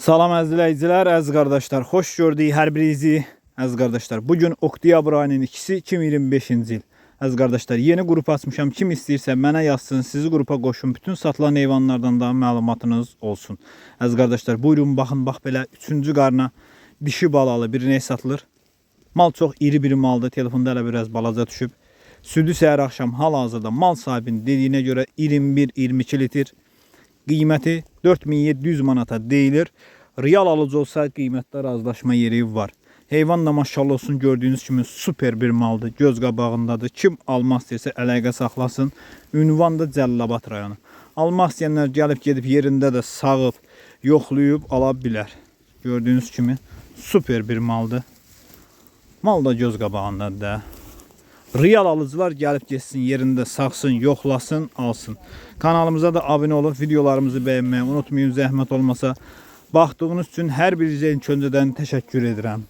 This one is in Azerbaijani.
Salam əziz izləyicilər, əziz qardaşlar. Xoş gördük hər birinizi. Əziz qardaşlar, bu gün oktyabr ayının 2-si 2025-ci il. Əziz qardaşlar, yeni qrup açmışam. Kim istəyirsə mənə yazsın, sizi qrupa qoşum. Bütün satılan heyvanlardan da məlumatınız olsun. Əziz qardaşlar, buyurun baxın, bax belə 3-cü qarna dişi balalı bir inək satılır. Mal çox iri bir maldır. Telefonda hələ biraz balaca düşüb. Südü səhər axşam hal-hazırda mal sahibinin dediyinə görə 21-22 litr. Qiyməti 4700 manata deyilir. Real alıcı olsa qiymətdə razılaşma yeri var. Heyvan da maşallah olsun gördüyünüz kimi super bir maldır. Göz qabağındadır. Kim almaq istəyirsə əlaqə saxlasın. Ünvan da Cəllabad rayonu. Almaq istəyənlər gəlib gedib yerində də sağıb, yoxlayıb ala bilər. Gördüyünüz kimi super bir maldır. Mal da göz qabağındadır da. Real alıcılar gəlib getsin, yerində sağsın, yoxlasın, alsın. Kanalımıza da abunə olub videolarımızı bəyənməyi unutmayın, zəhmət olmasa. Baxdığınız üçün hər birinizə ilk öncədən təşəkkür edirəm.